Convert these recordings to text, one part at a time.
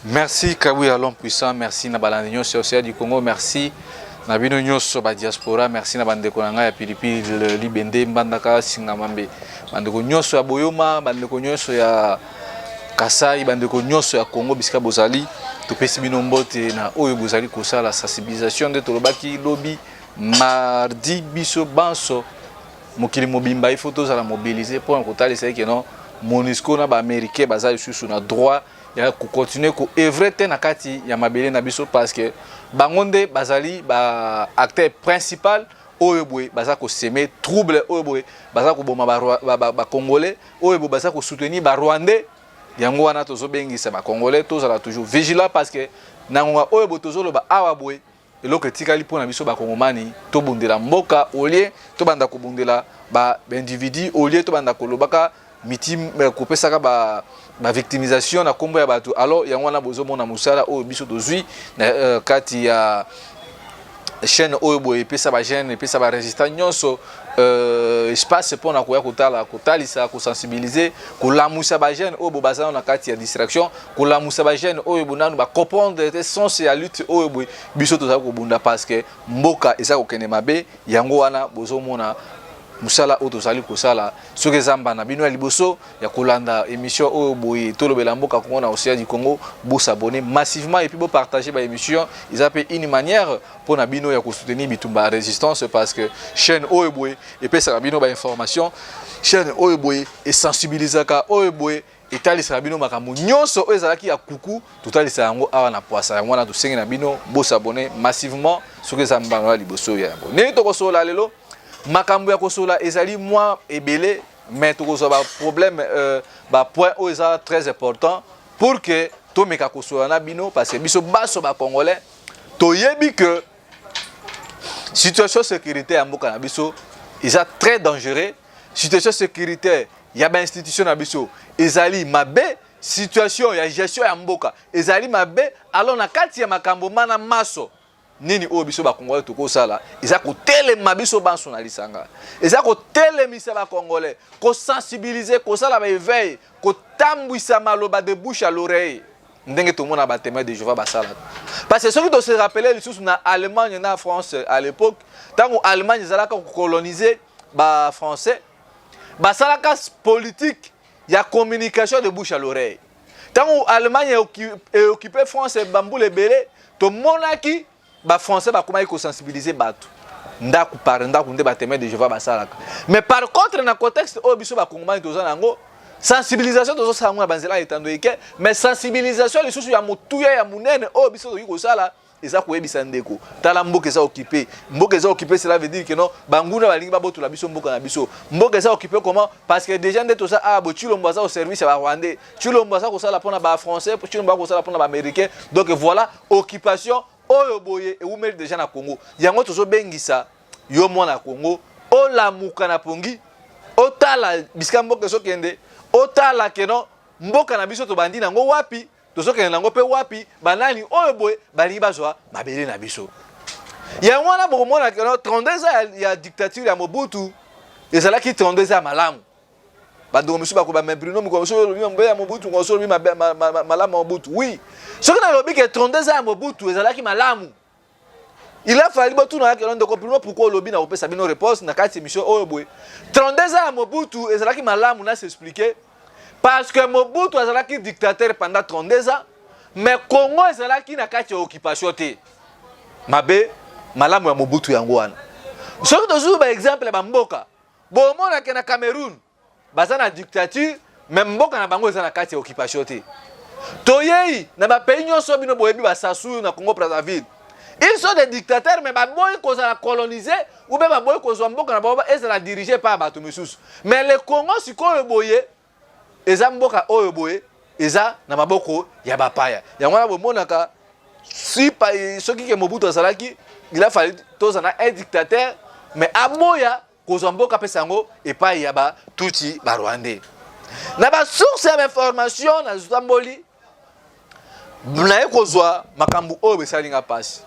Merci Kabuya l'homme puissant, merci na balandi nyonso ya Océan du Congo, merci na bino nyonso ba diaspora, merci na bandeko na ngai ya pilipili libende mbandaka singamambe, bandeko nyonso ya Boyoma, bandeko nyonso ya Kasai, bandeko nyonso ya Congo bisika bozali, topesi bino mbote na oyo bozali kosala sensibilisation nde tolobaki lobi mardi biso banso mokili mobimba il faut tozala mobiliser mpo na kotalisa eke non MONUSCO na ba américain baza lisusu na droit ya kocontinue ko œuvrer te na kati ya mabele na biso parce que bango nde bazali ba acteur principal oyo boye baza koseme trouble, oyo boye baza koboma bacongolais, oyo boye baza kosoutenir barwandais. Yango wana tozobengisa bacongolais tozala toujours vigilant parce que na ngonga oyo boye tozoloba awa boye, eloko etikali mpona biso bakongomani, tobundela mboka au lieu tobanda kobundela baindividu, au lieu tobanda kolobaka miti kopesaka bavictimisation na nkombo ya bato. Alors yango wana bozomona mosala oyo biso tozwi na kati ya chaîne oyo boye epesa bajeune, epesa barésistant nyonso espace mpona koya kotala, kotalisa, kosensibiliser, kolamusa bajeune oyo bo baza na kati ya distraction, kolamusa bajeune oyo bo nanu bacomprendre te sens ya lutte oyo boye biso tozali kobunda, parce que mboka eza kokende mabe. Yango wana bozomona mosala oyo tozali kosala. Soki eza mbala bino ya liboso ya kolanda émission oyo boye tolobela mboka Kongo na Océan du Congo, bosabonner massivement et puis bopartager baémission. Eza mpe une manière mpona bino ya kosoutenir bitumba ya résistance, parce que chaîne oyo boye epesaka bino bainformation, chaîne oyo boye esensibilisaka, oyo boye etalisaka bino makambo nyonso oyo ezalaki ya kuku, totalisa yango awa na poasa. Yango wana tosengi na bino bosabonner massivement soki eza mbala ya liboso ya yango. Ndenge tokosolola lelo, makambo ya kosolola ezali mwa ebele, mais tokozwa baproblème, bapoint oyo eza très important pour que tomeka kosolola na bino, parce que biso baso bacongolais toyebi que situation sécurité ya mboka na biso eza très dangereux, situation sécuritaire ya bainstitution na biso ezali mabe, situation ya gestion ya mboka ezali mabe. Alors na kati ya makambo mana maso nini oyo biso bakongolais tokosala eza kotelema biso banso na lisanga, eza kotelemisa bakongolais, kosensibiliser, kosala baéveil, kotambwisa maloba de bouche à l'oreille, ndenge tomona batémoin de Jéhovah basalaka. Parce que soki tose rappeler lisusu na Allemagne na France à l'époque, ntango Allemagne ezalaka kocoloniser bafrançais, basalaka politique ya communication de bouche à l'oreille. Ntango Allemagne eoccupe France bambula ebele, tomonaki bafrançais bakomaki kosensibiliser bato ndako par ndako, nde batémoin de Jéhovah basalaka. Mais par contre, na contexte oyo biso bakongomani toza na yango, sensibilisation tozosala yango na banzela ya etando eke, mais sensibilisation lisusu ya motuya ya monene oyo biso tokoki kosala eza koyebisa ndeko: tala, mboka eza occupé. Mboka eza occupé, cela veut dire que non, banguna balingi babotola biso mboka na biso. Mboka eza occupé comment? Parce que déjà nde toza awa bo, Tshilombo aza au service ya barwandais, Tshilombo aza kosala mpona bafrançais, Tshilombo aza kosala mpona baaméricain. Donc voilà, occupation oyo boye ewumeli déjà na Congo. Yango tozobengisa yo mwana Congo, olamuka na pongi, otala bisika mboka ezokende, otala que non, mboka na biso tobandi nango wapi, tozokende nango mpe wapi, banani oyo boye balingi bazwa mabele na biso. Yango wana bokomona que non, 32 ans ya dictature ya Mobutu ezalaki 32 ans ya malamu. Bandeko mosusu bakoba: "Mais Bruno, mokolo mosusu olobi mabe ya Mobutu, mokolo mosusu olobi malamu ya Mobutu." Oui, soki nalobi ke 32 ans ya Mobutu ezalaki malamu, il a fallu botuna que: "Ndeko Bruno, pourquoi olobi?" Na kopesa bino réponse na kati émission oyo boye. 32 ans ya Mobutu ezalaki malamu, na s'expliquer, parce que Mobutu azalaki dictateur pendant 32 ans, mais Congo ezalaki na kati ya occupation te. Mabe malamu ya Mobutu yango wana. Soki tozwi baexemple ya bamboka, bomonake na Cameroun baza na dictature, mais mboka na bango eza na kati ya occupation te. Toyei na bapays nyonso bino boyebi, basasu na Congo Brazzaville, ils sont des dictateurs, mais baboyi kozala colonisé ou bien baboyi kozwa mboka na bango ezala dirigé par bato misusu. Mais le Congo sikoyo boye eza mboka oyo boye eza na maboko ya bapaya. Yango wana bomonaka si soki ke Mobutu azalaki, il a fallu tozala na un dictateur, mais aboya kozwa mboka, apesa yango epai ya batutsi barwandais. Na basource ya bainformation nazotamboli, naye kozwa makambo oyo esalinga mpasi.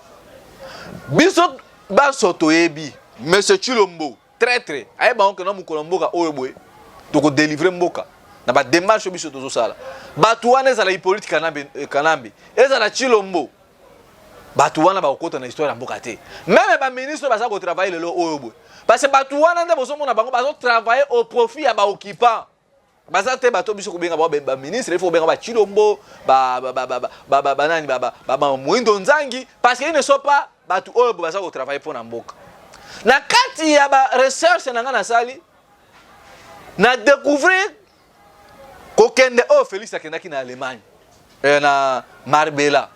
Biso baso toyebi monsieur Tshilombo traître, ayeba ngo que non, mokolo mboka oyo boye tokodélivrer mboka. Na ba démarche biso tozosala, bato wana, ezala Hippolyte Kanambe, Kanambe, ezala Tshilombo, bato wana bakokota na histoire ya mboka te. Même baministre baza kotravailler lelo oyo boye, parce que bato wana nde bozomona bango bazotravailler au profit ya baoccupant. Baza te bato biso kobenga bango baministre. Il faut kobenga baTshilombo, banani, baMuhindo Nzangi, parce que ils ne sont pas bato oyo baza kotravailler mpo na mboka. Na kati ya barecherche na ngai nasali, na découvrir kokende oyo Félix akendaki na Allemagne, na Marbella.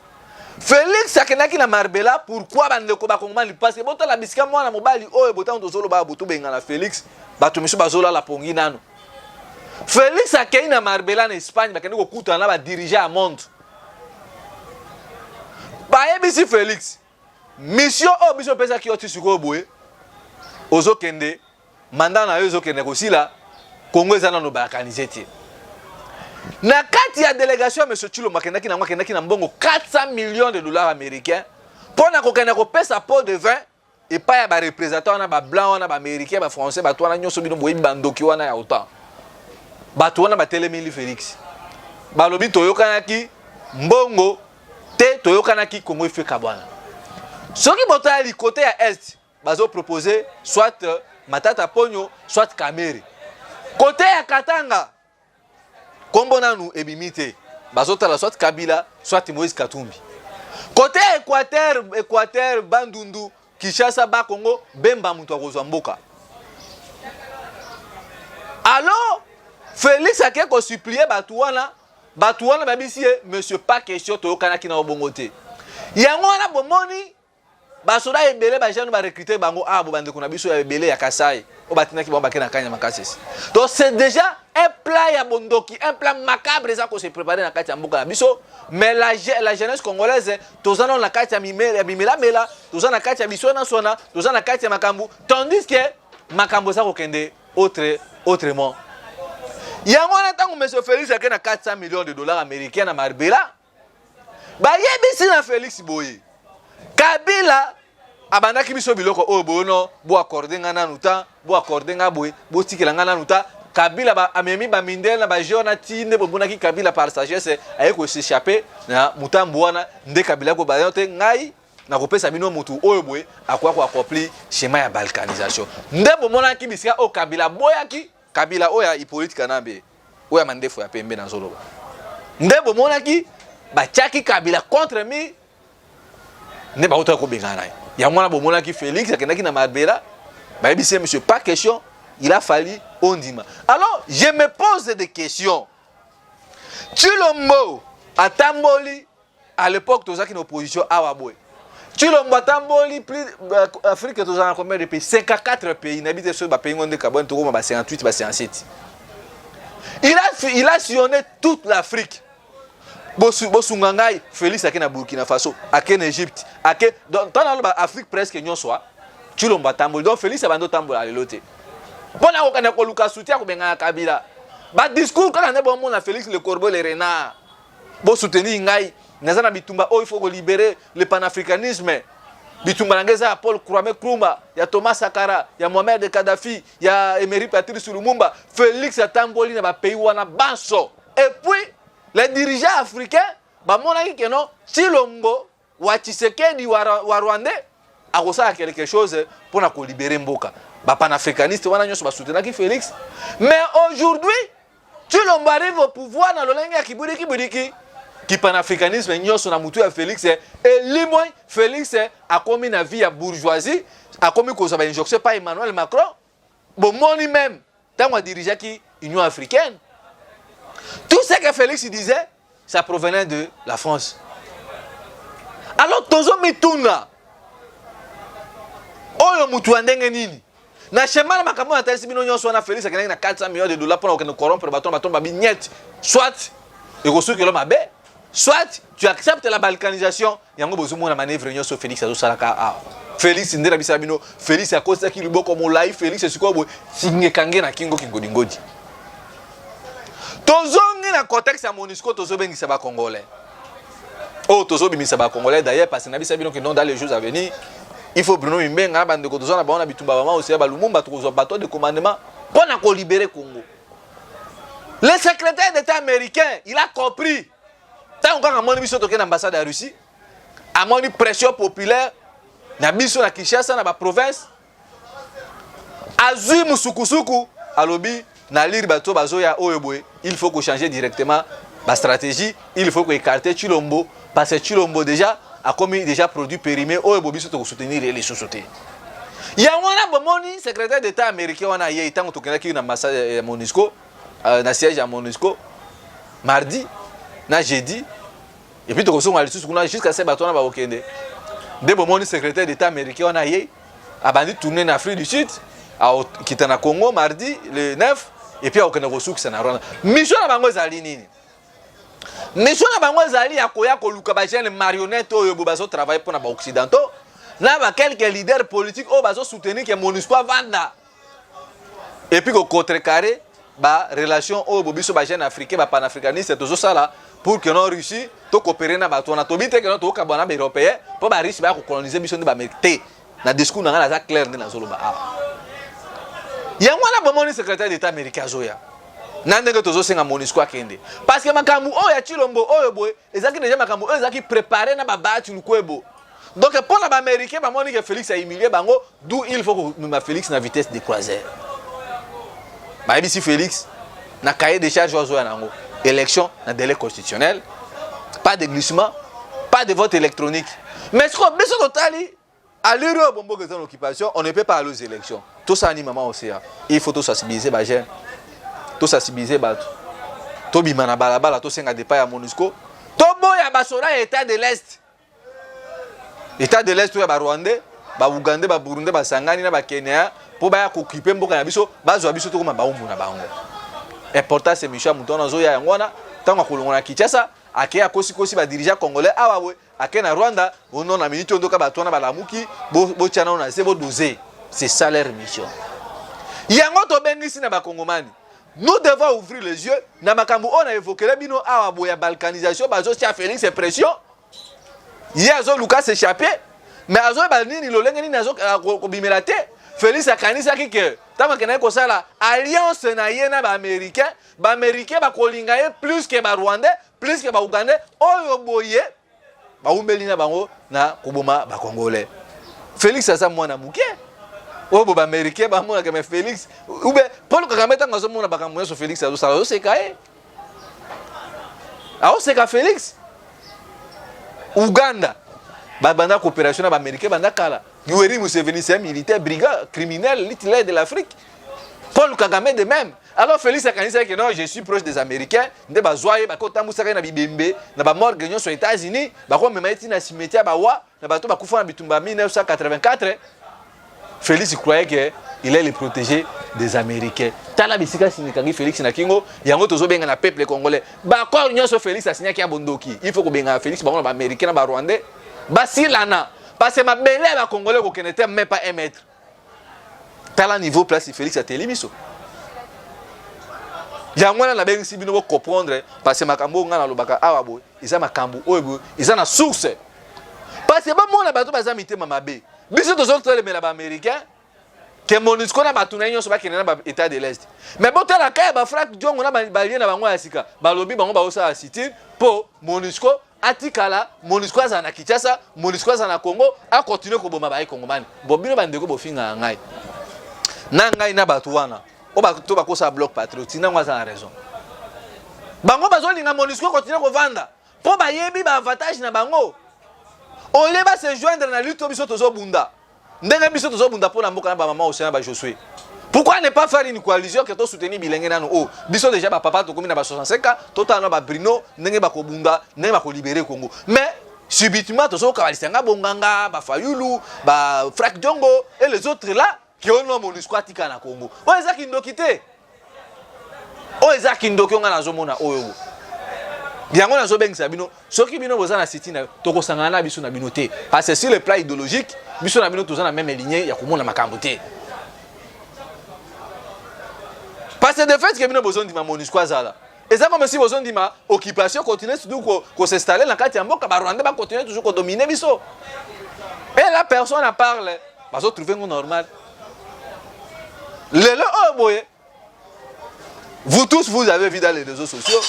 Félix akendaki na Marbella pourquoi, bandeko bakongomani? Parce que botala bisika mwana mobali oyo botango tozoloba botobenga na Félix, bato misusu bazolala pongi nano. Félix akei na Marbella na Espagne, bakende kokutana na badirigeants ya monde. Bayebisi Félix: mission oyo biso opesaki yo ti sikoyo boye, ozokende, mandat na yo ezokende kosila, Kongo eza nano balkanisé te. Na kati ya délégation ya monsieur Tshilombo akendaki nango, akendaki na mbongo 400 millions de dollars américains mpo na kokende kopesa pot de vin epai ya bareprésentant wana, bablanc wana, baaméricain, bafrançais, bato wana nyonso bino boyebi, bandoki wana ya OTAN. Bato wana batelemeli Félix, balobi: toyokanaki mbongo te, toyokanaki Kongo efeka bwana. Soki botali côté ya Est, bazopropose soit Matata Ponyo, soit Kamerhe. Côté ya Katanga, nkombo nanu ebimi te, bazotala soit Kabila, soit Moïse Katumbi. Côté ya Équateur, Équateur, Bandundu, Kinshasa, Bakongo, Bemba moto akozwa mboka. Alors Félix ake kosupplier bato wana. Bato wana babisi ye: monsieur, pas question, toyokanaki na obongo te. Yango wana bomoni basoda ebele, bajeune barecruter bango awa bo, bandeko na biso ya ebele ya Kasai oyo batindaki bango bake na Kanya Makasi esi. Donc c'est déjà un plan ya bondoki, un plan macabre eza kose préparer na kati ya mboka na biso. Mais la jeunesse congolaise, toza nano na kati ya mimelamela, toza na kati ya biswanaswana, toza na kati ya makambo, tandis que makambo eza kokende autrement. Yango wana, ntango monsieur Félix ake na 400 millions de dollars américains na Marbella, bayebisi na Félix boye: Kabila abandaki biso biloko oyo boye, no boaccorder nga nanu ta, boaccorder nga boye, botikela nga nanu ta. Kabila amemi bamindele na baje wana ti nde bomonaki Kabila par sagesse aye kos'échapper na motambo wana. Nde Kabila kobaya te: ngai nakopesa bino motu oyo boye akoya koaccomplir schéma ya balkanisation. Nde bomonaki bisika oyo Kabila boyaki, Kabila oyo ya Hippolyte Kanambe, oyo ya mandefu ya pembe nazoloba. Nde bomonaki batiaki Kabila contre mur, nde bautaki kobengana na ye. Yango wana bomonaki Félix akendaki na Marbella, bayebisi ye: monsieur, pas question, il a fallu ondima. Alors je me pose des questions. Tshilombo atamboli, à l'époque tozalaki na opposition awa boye, Tshilombo atamboli plus Afrique. Tozala na combien de pays? 54 pays. Nayebi te soki bapays ngo nde kabwani, tokoma ba 58, ba 57. Il a sillonné toute l'Afrique. Bosunga ngai. Félix ake na Burkina Faso, ake na Égypte, ake, donc ntango naloba Afrique presque nyonso Tshilombo atamboli. Donc Félix abandi otambola lelo te mpo na kokende koluka soutien kobengana Kabila. Badiscours kaka nde bomona Félix, le corbeau, le renard: bosoutenir ngai, naza na bitumba oyo, il faut kolibérer le panafricanisme. Bitumba na ngai eza ya Paul Kwame Nkrumah, ya Thomas Sankara, ya Mohamed Kadhafi, ya Emery Patrice Lumumba. Félix atamboli na bapays wana banso. Et puis les dirigeants africains bamonaki que non, Tshilombo wa Tshisekedi wa Rwandais akosala quelque chose mpona kolibérer mboka. Bapanafricaniste wana nyonso basoutenaki Félix. Mais aujourd'hui Tshilombo arrive au pouvoir na lolenge ya kibudiki budiki, kipanafricanisme nyonso na mutu ya Félix elimoi. Félix akomi na vie ya bourgeoisie, akomi kozwa bainjonction pa Emmanuel Macron. Bomoni même ntango adirigeaki Union africaine, tout ce que Félix disait, ça provenait de la France. Alors tozomituna: oyo mutu ya ndenge nini? Na schéma na makambo natalisi bino nyonso wana, Félix akendaki na 400 millions de dollars mpona kokende corrompre bato. Bato babi niet, soit ekosukela mabe, soit tu acceptes la balkanisation. Yango bozomona manœuvre nyonso Félix azosalaka awa. Félix nde na bisala bino. Félix akosaki liboko molai. Félix sikoyo boye singekange na kingo kingodingodi. Tozongi na contexte ya MONUSCO. Tozobengisa bacongolais oyo, tozobimisa bacongolais d'ailleurs, parce que na bisa bino que non, dans les jours à venir, il faut Bruno Mimbenga na bandeko toza na bango na bitumba, bama oseya balumumba, tokozwa bateau de commandement mpo na kolibérer Congo. Le secrétaire d'État américain, il a compris. Tant kaka amoni biso tokende ambassade ya Russie, amoni pression populaire na biso na Kinshasa na ba province, azwi musukusuku alobi na lire bato bazoya oyo boye, il faut changer directement ba stratégie, il faut écarter Tshilombo parce que Tshilombo déjà akomi déjà produit périmé oyo bo biso tokosoutenir ye lisusu te. Yango wana bomoni secrétaire d'État américain wana ye ntango tokendaki na ambassade ya MONUSCO, na siège ya MONUSCO mardi na jeudi, et puis tokosonga lisusu kuna jusqu'à ce bato wana bakokende. Nde bomoni secrétaire d'État américain wana ye abandi tournée na Afrique du Sud, akita na Congo mardi le 9 et puis akokende kosukisa na Rwanda. Mission na bango ezali nini? Mission na bango ezali ya koya koluka bajeune marionnette oyo bo bazotravaille mpona baoccidentaux na baquelques leaders politiques oyo bazosoutenir ke MONUSCO avanda, et puis kocontrecarrer barelation oyo bo biso bajeune africain, bapanafricaniste tozosala pour que no Russie tocoopérer na bato wana. Tobi te ke no tokokabwana na baeuropéen mpo barusse baya kocoloniser biso nde baamérique te. Na discours na ngai naza clair nde nazoloba awa. Yango wana bomoni secrétaire d'État américain azoya na ndenge tozosenga MONUSCO akende, parce que makambo oyo ya Tshilombo oyo boye ezalaki déjà makambo oyo ezalaki préparé na babati Lukwebo. Donc mpo na baaméricain, bamoni ke Félix ahumilie bango, d'où il faut komema Félix na vitesse de croisière. Bayebisi Félix na cahier de charge oyo azoya nango: élection na délai constitutionnel, pas de glissement, pas de vote électronique. Mais sikoyo biso totali allure oyo bomboka eza na occupation, on ne peut pas aller aux élections. Tosala nini, mama Océa? Il faut tosensibiliser bajeune, tosensibiliser bato, tobima na balabala, tosenga départ ya MONUSCO, toboya basoda ya état de l'Est. État de l'Est oyo ya barwandais, baugandais, baburundais basangani na bakenya mpo baya kooccuper mboka na biso, bazwa biso tokoma baumbu na bango. Importance émission ya moto wana azoya yango wana. Ntango akolongola na Kinshasa, ake akosikosi badirigeant congolais awa boye, ake na Rwanda ono na miniti oyo ndoka bato wana balamuki, botia nano na se, bodose. C'est ça leur mission. Yango tobengisi na bakongomani, nous devons ouvrir les yeux na makambo oyo na évokele bino awa boye ya balkanisation. Bazotia Félix pression, ye azoluka s'échapper, mais azoyeba nini, lolenge nini akobimela te. Félix akanisaki ke ntango akendaki kosala alliance na ye na baaméricain, baaméricain bakolinga ye plus ke barwandais, plus ke baugandais oyo boye bawumbeli na bango na koboma bacongolais. Félix aza mwana moke oyo bo baaméricain bamonaka, mais Félix ube Paul Kagame, ntango azomona makambo nyonso Félix azosala, azoseka ye, aoseka Félix. Uganda babanda coopération na baaméricain banda kala. Yoweri Museveni, c'est un militaire brigand criminel, l'Hitler de l'Afrique. Paul Kagame de même. Alors Félix akanisaki que non, je suis proche des Américains, nde bazwa ye, bakotambwisaka ye na bibembe na bamorgue nyonso ya États-Unis, bakomema ye ntina cimetière bawa na bato bakufa na bitumba 1984. Félix croyait que il est le protégé des Américains. Tala bisika sinikaki Félix na kingo. Yango tozobenga na peuple congolais, baaccord nyonso Félix asignaki ya bondoki, il faut kobenga Félix, bango na baaméricain na barwandais basilana, parce que mabele ya bacongolais kokende te, même pas un mètre. Tala niveau place Félix ateli biso. Yango wana nabengisi bino bocomprendre, parce que makambo oyo ngai nalobaka awa boye eza makambo oyo boye eza na source, parce que bamona bato baza mitema mabe. Biso tozotelemela baaméricain ke MONUSCO na bato na ye nyonso bakende na baétat de l'Est, mais botala ka ya bafrank Diongo na balie na bango ya sika, balobi bango baosala sit-in mpo MONUSCO atikala, MONUSCO azala na Kinshasa, MONUSCO azala na Congo, akontinue koboma baye kongomani. Bo bino bandeko bofingaka ngai na ngai na bato wana oyo bato bakosala bloc patriotique nango aza na raison. Bango bazolinga MONUSCO continue kovanda mpo bayebi baavantage na bango, au lieu base joindre na lutte biso tozobunda, ndenge biso tozobunda mpo na mboka na bamama Océan, bajosue. Pourquoi ne pas faire une coalition ke tosoutenir bilenge nano oyo? Biso déjà bapapa tokomi na ba 65 ans, totala na babrino ndenge bakobunda, ndenge bakolibérer Congo. Mais subitement tozokoka balisanga bonganga, bafayulu, bafrank Diongo et les autres là ke ono MONUSCO atika na Congo. Oyo eza kindoki te, oyo eza kindoki. Oyo ngai nazomona oyo, yango nazobengisa bino. Soki bino boza na sit-in na tokosangana na biso na bino te, parce que sur le plan idéologique, biso na bino toza na même lignée ya komona makambo te. Parce que de fait ke bino bozondima MONUSCO azala, eza comme si bozondima occupation continue toujours kos'installer na kati ya mboka, barwandais bacontinue toujours kodominer biso, et la personne en parle, bazotrouve ngo normal. Lelo oyo boye Vous tous, vous avez vu dans les réseaux sociaux,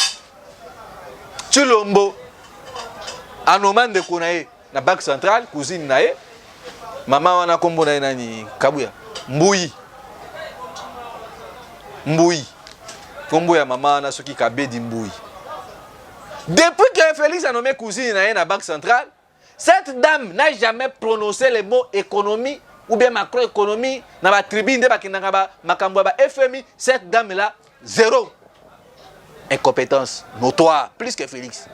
Tshilombo anoma ndeko na ye na Banque centrale, cousine na ye, mama wana kombo na ye nani, Kabuya Mbuyi, Mbuyi, kombo ya mama wana soki Kabedi Mbuyi. Depuis que Félix a nommé cousine na ye na Banque centrale, cette dame n'a jamais prononcé le mot économie ou bien macroéconomie na ba tribune nde bakendaka ba makambo ya ba FMI. Cette dame là, zéro incompétence notoire, plus que Félix.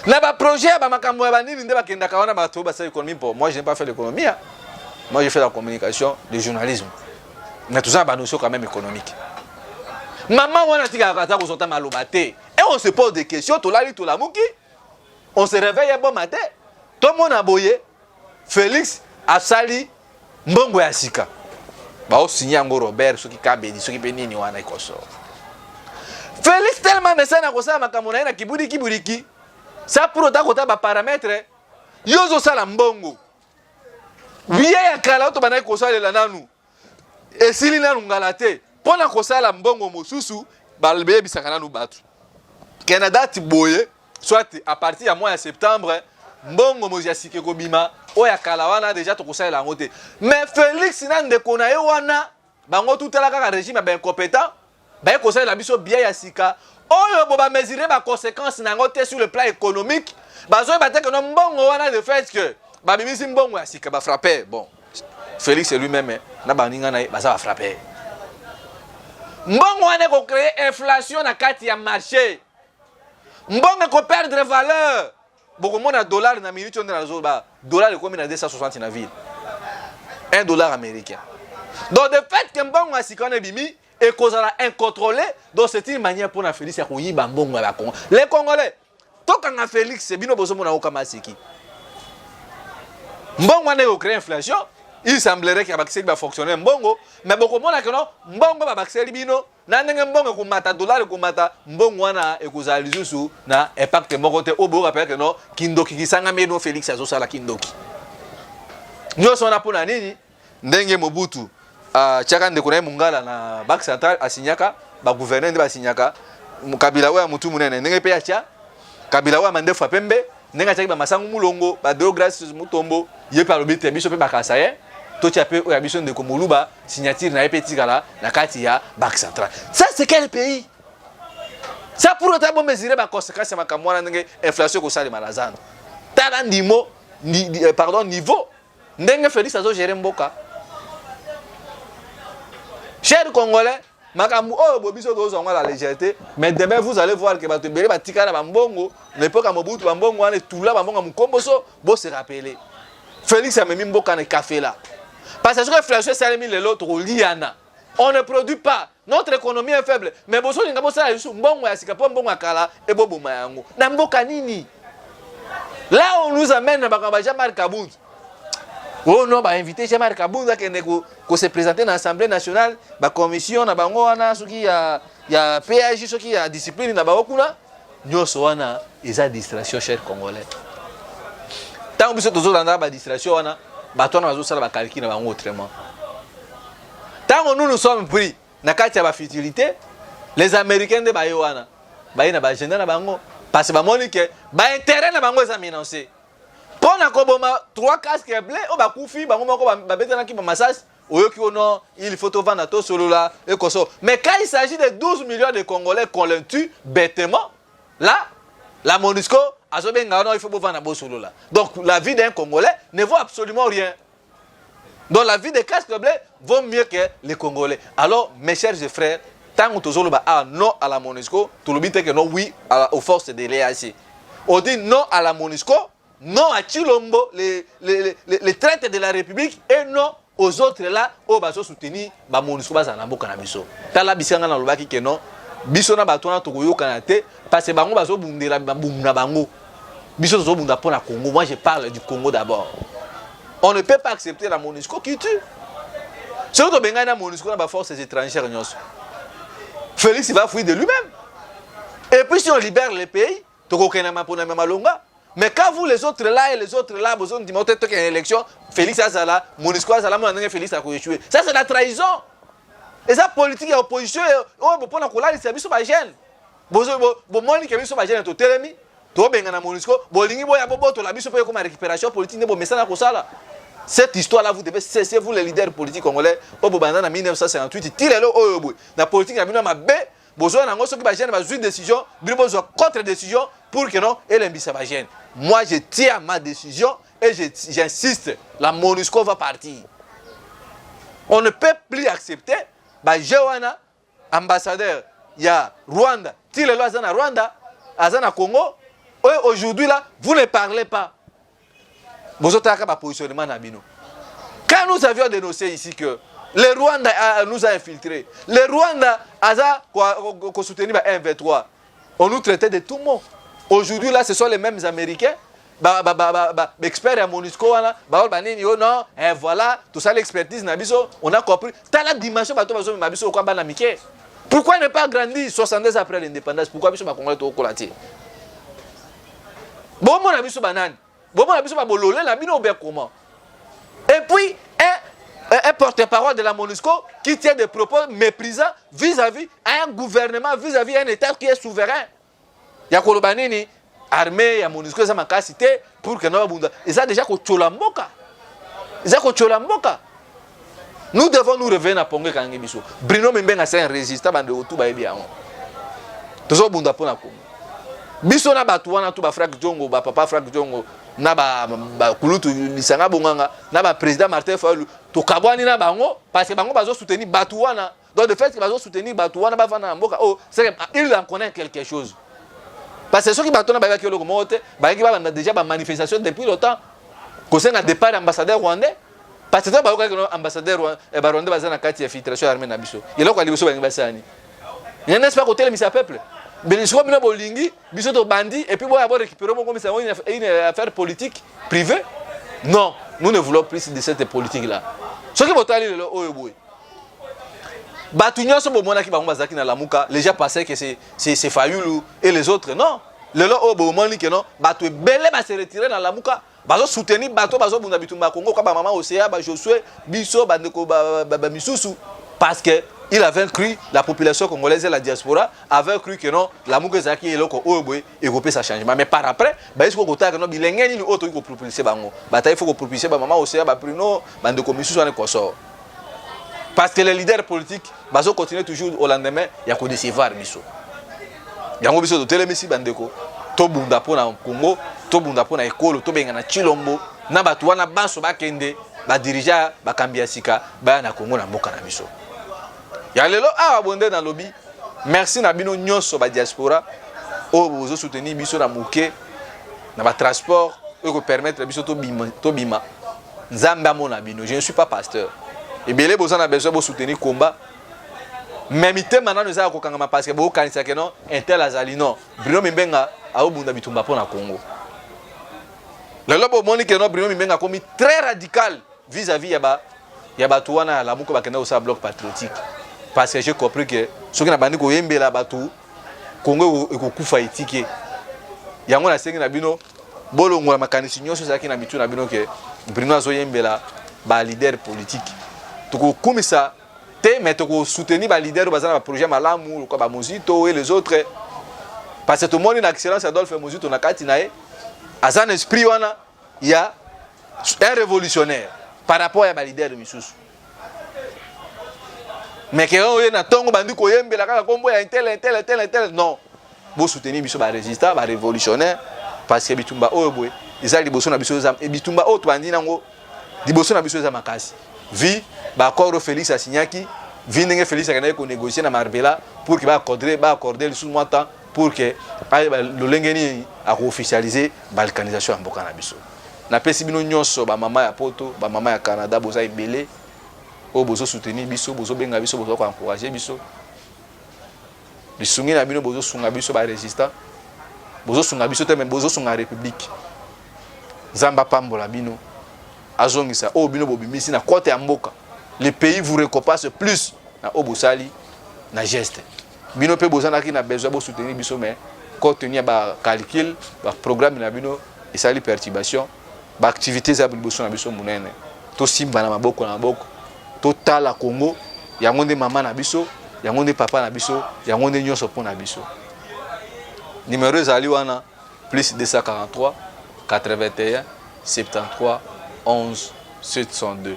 Na ba projet ya ba makambo ya banini nde bakendaka wana, bato basala économie. Bon, moi je n'ai pas fait l'économie, hein. Moi, j'ai fait la communication, le journalisme, mais tout ça, ba notion quand même économique. Mama wana atikaka ata kozota maloba te. Et on se pose des questions. Tolali, tolamuki, on se réveille un bon matin, tomona boye, Félix asali mbongo ya sika, baosinye yango Robert soki Kabedi soki mpe nini wana ekoso. Félix tellement mesana na kosala makambo na ye na kibudiki budiki, sa pour ota kota baparamètre. Yo ozosala mbongo biye ya kala oyo tobandaki kosalela, nanu esili nanu ngala te. Mpo na kosala mbongo mosusu, bayebisaka nanu bato ke na date boye, soit à partir ya mois ya septembre, mbongo mozi ya sika ekobima, oyo ya kala wana déjà tokosalela yango te. Mais Félix na ndeko na ye wana, bango tutala kaka régime ya baincompétent, baye kosalela biso billet ya sika oyo bo bamesure baconséquence na yango te sur le plan économique. Bazoyeba te ke no mbongo wana, de fait que babimisi mbongo ya sika, bafrappe. Bon, Félix lui-même na baninga na ye baza bafrappe. Mbongo wana ekocréer inflation na kati ya marché, mbongo ekoperdre valeur. Bokomona dollar na minute oyo nde nazoba, dollar ekomi na 260 na ville, 1 dollar américain. Donc de fait que mbongo ya sika wana ebimi, ekozala incontrôlé. Donc c'est une manière mpona Félix ya koyiba mbongo ya bakongo, les Congolais. Tokanga Félix, bino bozomona okama siki mbongo wana ekocréer inflation. Il semblerait ke abakiseli bafonctionnaire mbongo, mais bokomona ke no mbongo babakiseli bino na ndenge mbongo ekomata, dollar ekomata, mbongo wana ekozala lisusu na impact moko te. Oyo boyoka mpenza ke no kindoki kisangami eno, Félix azosala kindoki nyonso wana mpo na nini? Ndenge Mobutu atiaka ndeko na ye Mongala na Banque centrale, asinyaka, bagouverneur nde basinyaka. Kabila oyo ya motu monene, ndenge mpe atia Kabila oyo ya mandefu ya pembe, ndenge atiaki bamasango mulongo, badeograce Mutombo, ye mpe alobi te biso mpe bakasa ye, totia mpe oyo ya biso ndeko Moluba, signature na ye mpe etikala na kati ya Banque centrale. Ça, c'est quel pays ça? Pour autant bomesurer baconséquence ya makambo wana, ndenge inflation ekosalema na zando. Tala ndimo ni, pardon, niveau ndenge Félix azogérer mboka. Cher Congolais, makambo oyo bo biso tozwa yango à la légèreté, mais demain vous allez voir que bato ebele batikala na bambongo na époque ya Mobutu, bambongo wana etula, bambongo ya mokomboso. Bose rappeler, Félix amemi mboka na ekafela, parce que soki inflation esalemi lelo, tokoliana. On ne produit pas, notre économie est faible, mais bozolinga bosala lisusu mbongo ya sika mpo mbongo ya kala eboboma yango na mboka nini? Là on nous amène na makambo ya Jean-Marc Kabund. Oh non, bainvité Jean-Marc Kabund akende kose présenter na Assemblée nationale, bacommission na bango wana, soki ya PAG, soki ya discipline na bango kuna. Nyonso wana eza distraction, cher Congolais. Ntango biso tozolanda badistraction wana, bato wana bazosala bacalcul na bango autrement. Ntango nous nous sommes pris na kati ya bafutilité, les Américains nde baye wana, baye na baagenda na bango, parce que bamoni ke baintérêt na bango eza menacé. Mpo na koboma trois casques bleus oyo bakufi, bango moko babetanaki bamasasi, oyoki o non, il faut tovanda tosolola ekoso. Mais quand il s'agit de 12 millions de Congolais qu'on les tue bêtement, là la MONUSCO azobenga non, il faut bovanda bosolola. Donc la vie d'un Congolais ne vaut absolument rien. Donc la vie des casques bleus vaut mieux que les Congolais. Alors, mes chers frères, ntango tozoloba ah non à la MONUSCO, tolobi te que non, oui aux forces de l'EAC. On dit non à la MONUSCO, non à Tshilombo, les traîtres de la République, et non aux autres là oyo bazosoutenir bamonusco bazala na mboka na biso. Tala bisika nga nalobaki ke non, biso na bato wana tokoyokana te, parce que bango bazobundela babundu na bango, biso tozobunda mpo na Congo. Moi, je parle du Congo d'abord. On ne peut pas accepter la MONUSCO qui tue. Soki tobengani na MONUSCO na baforces étrangères nyonso, Félix va fuir de lui-même. Et puis si on libère les pays, tokokende mapona malonga. Mais quand vous, les autres là et les autres là, bozondima te tokende élection, Félix azala, MONUSCO azala, mona ndenge Félix akoéchouer. Ça, c'est la trahison. Eza politique ya opposition oyo mpona kolalisa biso bajeune. Bomoni ke biso bajeune totelemi, tobengana MONUSCO, bolingi boya bobotola biso mpo ekoma récupération politique nde bomesana kosala. Cette histoire là, vous devez cesser, vous les leaders politiques congolais oyo bobanda na 1958 ti lelo oyo boye na politique na bino ya mabe. Bozwa nango, soki bajeune bazwi décision, bino bozwa contre décision pour que non elembisa bajeune. Moi, je tiens à ma décision et j'insiste, la MONUSCO va partir. On ne peut plus accepter bajeu wana. Ambassadeur ya Rwanda ti lelo aza na Rwanda, aza na Congo oyo. Aujourd'hui là, vous ne parlez pas, bozotalaka bapositionnement na bino. Quand nous avions dénoncé ici que le Rwanda nous a infiltrés, le Rwanda aza kosoutenir ba M23, on nous traitait de tout mot. Aujourd'hui là, ce sont les mêmes Américains, baexpert ya MONUSCO wana, baoyo banini yo non, eh, voilà, tosala expertise na biso, on a compris. Tala dimension bato bazomema biso okwa bana mike. Pourquoi ne pas grandir 62 après l'indépendance? Pourquoi biso bakongolais tokokola te? Bomona biso banani? Bomona biso babolole na bino obe comment? Et puis un porte-parole de la MONUSCO qui tient des propos méprisants vis-à-vis un gouvernement, vis-à-vis un État qui est souverain, ya koloba nini? Armée ya MONUSCO eza makasi te pour que na babunda. Eza déjà kotiola mboka, eza kotiola mboka. Nous devons nous réveiller na pongo ekangi biso. Bruno Mimbenga, c'est un résistant. Bandeko tu bayebi yango. Tozobunda mpo na Kongo. Biso na bato wana tu, bafrank Diongo, bapapa Frank Diongo na bakulutu lisanga bonganga na baprésident Martin Fayulu, tokabwani na bango parce que bango bazosoutenir bato wana. Donc de fait que bazosoutenir bato wana bavanda na mboka oyo, c'est que il en connaît quelque chose, parce que soki bato wana bayebaki eloko moko te, bayaki babanda déjà bamanifestation depuis longtemps kosenga départ ambassadeur rwandais, parce que to bayokaki ambassadeur barwandais baza na kati ya infiltration ya armée na biso. Eloko ya liboso balingi basala nini? N'est-ce pas kotelemisa peuple? Mais sikoyo bino bolingi biso tobandi et puis boya borécupérer, bokomisa yango une affaire politique privée. Non, nous ne voulons plus de cette politique là. Soki botali lelo oyo boye, bato nyonso bomonaki bango bazalaki na Lamuka, les gens pensaient que c'est Fayulu et les autres. Non, lelo oyo bomoni ke non, bato ebele base retire na Lamuka, bazosoutenir bato bazobunda bitumba ya Kongo, ka bamama Océa, bajosue, biso bandeko bamisusu, parce que il avait cru, la population congolaise et la diaspora avait cru que non, Lamuka ezalaki eloko oyo boye ekopesa changement. Mais par après bayesi kokotala ke non, bilenge nini oyo toki kopropulse bango? Bata il faut kopropulse bamama Océa, baprino, bandeko misusu wana kosor, parce que les leaders politiques bazocontinue toujours au lendemain ya kodécevoir biso. Yango biso totelemisi bandeko, tobunda mpo na Congo, tobunda mpo na ekolo, tobengana Tshilombo na bato wana banso, bakende badirija, bakambi ya sika baya na Congo, na mboka na biso ya lelo awa. Bonde nalobi merci na bino nyonso badiaspora oyo bozosoutenir biso na moke na batransport oyo kopermettre biso tobima, tobima. Nzambe amona bino. Je ne suis pas pasteur. Ebele boza na besoin bosoutenir combat, mais mitema nano eza ya kokangama parce que bokokanisaka non, un tel azali. Non, Bruno Mimbenga aobunda bitumba mpo na Congo. Lelo bomoni ke no, Bruno Mimbenga akomi très radical vis-à-vis ya bato wana ya Lamuka bakenda kosala Bloc patriotique, parce que j'ai compris que soki nabandi koyembela bato, Congo ekokufa etike. Yango nasengi na bino bolongola makanisi nyonso ezalaki na mitu na bino ke Bruno azoyembela baleader politique. Tokokumisa te, mais tokosoutenir baleader oyo baza na baprojet malamu lokola bamozito et les autres, parce que tomoni na excellence Adolphe Mozito na kati na ye aza na esprit wana ya un révolutionnaire par rapport ya baleader misusu. Mais ke oyo na ntongo bandi koyembela kaka kombo ya un tel, un tel, un tel, un tel, non. Bosoutenir biso barésistant, barévolutionnaire, parce que bitumba oyo boye eza liboso na biso, eza bitumba oyo tobandi nango liboso na biso, eza makasi vu baaccord oyo Félix asignaki, vu ndenge Félix akendaki konégocier na Marbella pour ke baaccorde lisusu mwa temps pour ke ayeba lolenge nini akoofficialize balkanisation ya mboka na biso. Napesi bino nyonso, bamama ya Poto, bamama ya Canada, boza ebele oyo bozosoutenir biso, bozobenga biso, boza koencourage biso. Lisungi na bino, bozosunga biso barésistant, bozosunga biso te, mais bozosunga république. Nzambe apambola bino, azongisa oyo bino bobimisi na kote ya mboka. Le pays vous récompense plus na oyo bosali na geste. Bino mpe bozalaki na besoin bosoutenir biso, mais compte tenu ya bacalcul, baprogramme na bino esali perturbation. Baactivité eza liboso na biso monene. Tosimba na maboko na maboko, totala Congo. Yango nde mama na biso, yango nde papa na biso, yango nde nyonso mpo na biso. Numero ezali wana plus 243 81 73 11 702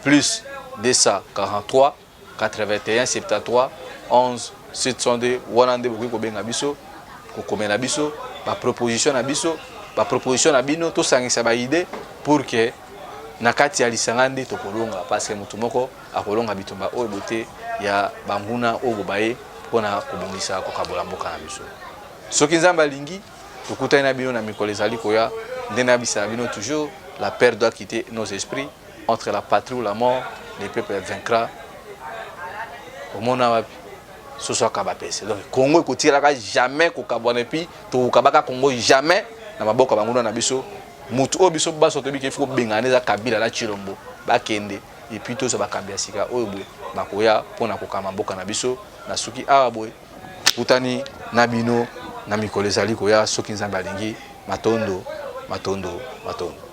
plus 243 81 73 11 702. Wana nde bokoki kobenga biso, kokomela biso baproposition na biso, baproposition na bino, tosangisa baidées pour que na kati ya lisanga nde tokolonga, parce que motu moko akolonga bitumba oyo bote ya banguna oyo bobaye mpona kobongisa kokabola mboka na biso. Soki Nzambe alingi, tokutani na bino na mikolo ezali koya. Nde nayebisa na bino toujours: la peur doit quitter nos esprits. Entre la patrie ou la mort, le peuple vaincra. Omona wapi soso akaba pese? Donc Congo ekotikalaka jamais kokabwana, et puis tokokabaka Congo jamais na maboko ya banguna na biso. Mutu oyo biso baso toyebi ke faut kobengana eza Kabila na Tshilombo, bakende, et puis tozwa bakambi ya sika oyo boye bakoya mpona kokamba mboka na biso. Na suki awa boye, kutani na bino na mikolo ezali koya, soki Nzambe alingi. Matondo, matondo, matondo.